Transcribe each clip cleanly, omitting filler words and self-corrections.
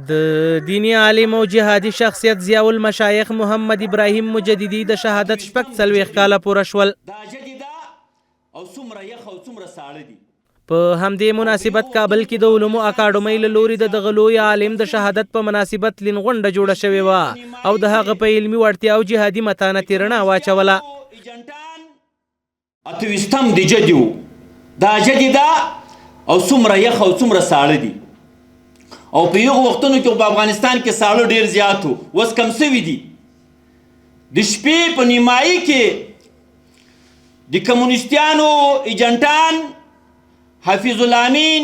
د دیني عالم او جهادي شخصیت ضیاء المشایخ محمد ابراهیم مجددي د شهادت 46 کاله پوره شول. په همدې مناسبت کابل کې د علومو اکاډمۍ له لوري د دغه لوی عالم د شهادت په مناسبت لینغونډه جوړه شوې وه او د هغه په علمي وړتیا او جهادي متانت یې رڼا واچوله. اته ویشتم د جدي وو، دا جدي ده او څومره یخ او څومره ساړه دي. او په یغو وختونو کې په افغانستان کې ساړه ډیر زیات وو، اوس کم سوي دي. د شپې په نیمایي کې د کمونستیانو ایجنټان حفیظ الامین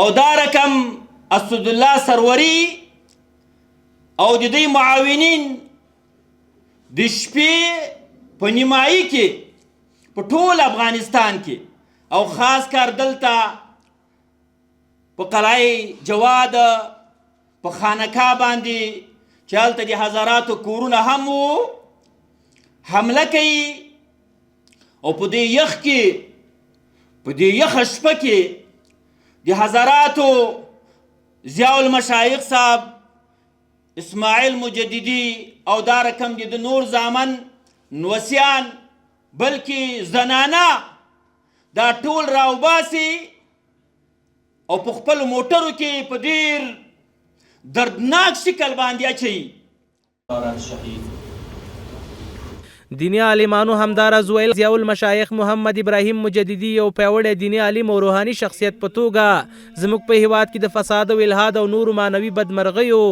او دا رقم اسدالله سروري او د دوی معاونین د شپې په نیمایي کې په ټول افغانستان کې او خاص کار دلته په قلعه جواد په خانقاه باندې چې هلته د حضراتو کورونه هم وو حمله کوي او په دې یخ کې په دې یخه شپه کې د حضراتو ضیاء المشایخ صاحب اسماعیل مجددي او دا رقم د ده نور زامن نوسیان بلکې زنانه دا ټول راوباسي او په خپلو موټرو کې په ډیر دردناک شکل باندې اچوي. دیني عالمانو همداراز ویل، ضیاء المشایخ محمد ابراهیم مجددي یو پیاوړی دیني عالم او روحاني شخصیت په توګه زموږ په هیواد کې د فساد او الحاد او نورو معنوي بدمرغیو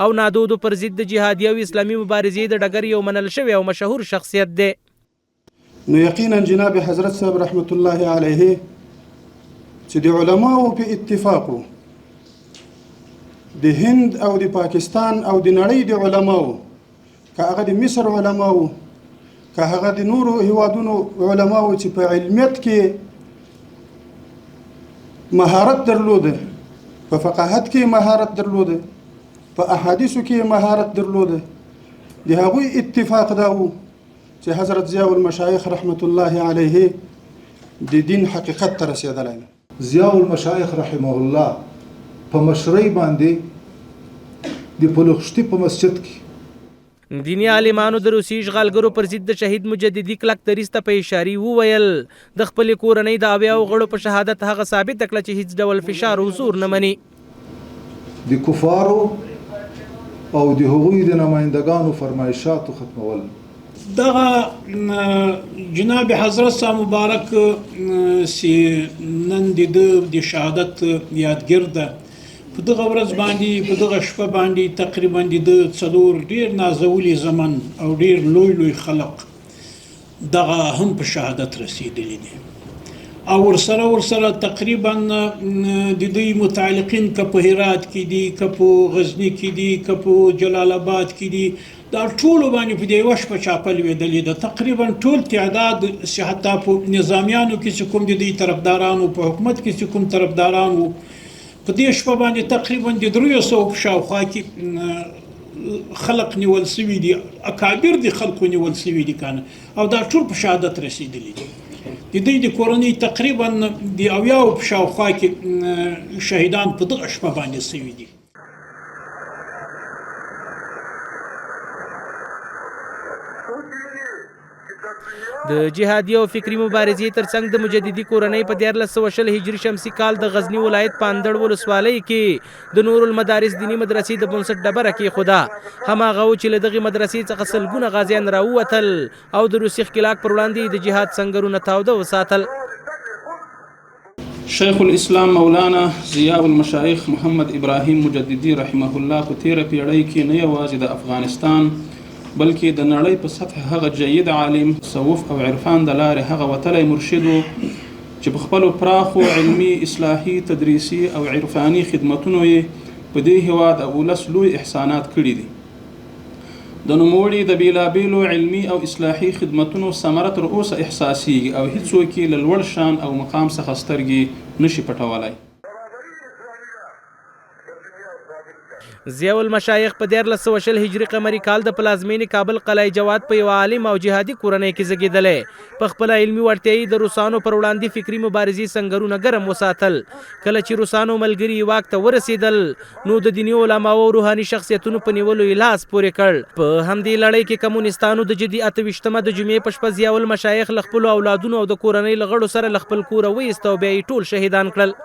او نادودو پر ضد د جهادي او اسلامي مبارزې د ډګر یو منل شوی او مشهور شخصیت دی. نو یقینا جناب حضرت صاحب رحمت الله علیه چې د علماو په اتفاق د هند او د پاکستان او د نړۍ د علماو، که هغه د مصر علماو، که هغه د نورو هیوادونو علماو چې په علمیت کې مهارت درلود، په فقاهت کې مهارت درلود، په احادیثو کې مهارت درلود، د هغوی اتفاق دا وو چې حضرت ضیاء المشایخ رحمت الله علیه د دین حقیقت ته رسېدلی. ضیاء المشایخ رحمه الله په مشرۍ باندې د پلخشتي په مسجد کې. دیني عالمانو د روسي اشغالګرو پر ضد د شهید مجددي کلک دریځ ته په اشارې وویل، د خپلې کورنۍ د اویاوو غړو په شهادت هغه ثابته کړه چې هیڅ ډول فشار او زور نه مني. د کفارو او د هغوی د نمایندګانو فرمایشاتو ختمول. دغه جناب حضرت صاحب مبارک چې نن د ده د شهادت یادګیر ده، په دغه ورځ باندې په دغه شپه باندې تقریبا د ده څلور ډیر نازولي زمن او ډیر لوی لوی خلق دغه هم په شهادت رسیدلی دي او ورسره ورسره تقریبا د دوی متعلقین که په هرات کې دي، که په غزني کې دي، که په جلال آباد کې دي، دا ټولو باندې په دې یوه شپه چاپه لوېدلې ده. تقریبا ټول تعداد چې حتی په نظامیانو کې چې کوم د دوی طرفداران وو، په حکومت کې چې کوم طرفداران وو، په دې شپه باندې تقریبا د 300 په شاوخوا کې خلق نیول شوي دي، اکابر دي خلقو نیول شوي دي کنه، او دا ټول په شهادت رسېدلي دي. د دوی د کورنۍ تقریبا د 70 په شاوخوا کې شهیدان په دغه شپه باندې شوي دي. د جهادي او فکري مبارزې ترڅنګ د مجددي کورنۍ په 1320 هجري شمسي کال د غزني ولایت په اندړ ولسوالۍ کې د نور المدارس دیني مدرسې د بنسټ ډبره کېښوده. هماغه و چې له دغې مدرسې څخه سلګونه غازیان راووتل او د روسي ښکېلاک پر وړاندې یې د جهاد سنګرونه تاوده وساتل. شیخ الاسلام مولانا ضیاء المشایخ محمد ابراهیم مجددي رحمه الله په تیره پیړۍ کې نه یوازې د افغانستان بلکې د نړۍ په سطح هغه جید عالم، تصوف او عرفان د لارې هغه وتلی مرشد و چې په خپلو پراخو علمي، اصلاحي، تدریسي او عرفاني خدمتونو یې په دې هیواد او ولس لوی احسانات کړي دي. د نوموړي د بېلابېلو علمي او اصلاحي خدمتونو ثمره تر اوسه احساسېږي او هیڅوک یې له لوړ شان او مقام څخه سترګې نه شي پټولای. ضیاء المشایخ په 1320 هجري قمري کال د پلازمېنې کابل قلعه جواد په یوه عالم او جهادي کورنۍ کې زېږېدلی. په خپله علمي وړتیا یې د روسانو پر وړاندې فکري مبارزې سنګرونه ګرم وساتل. کله چې روسانو ملګري یې واک ته ورسېدل، نو د دیني علماوو او روحاني شخصیتونو په نیولو یې لاس پورې کړ. په همدې لړۍ کې کمونستانو د جدي 28مه د جمعې په شپه ضیاء المشایخ له خپلو اولادونو او د کورنۍ له غړو سره له خپل کوره وایست او بیا یې ټول شهیدان کړل.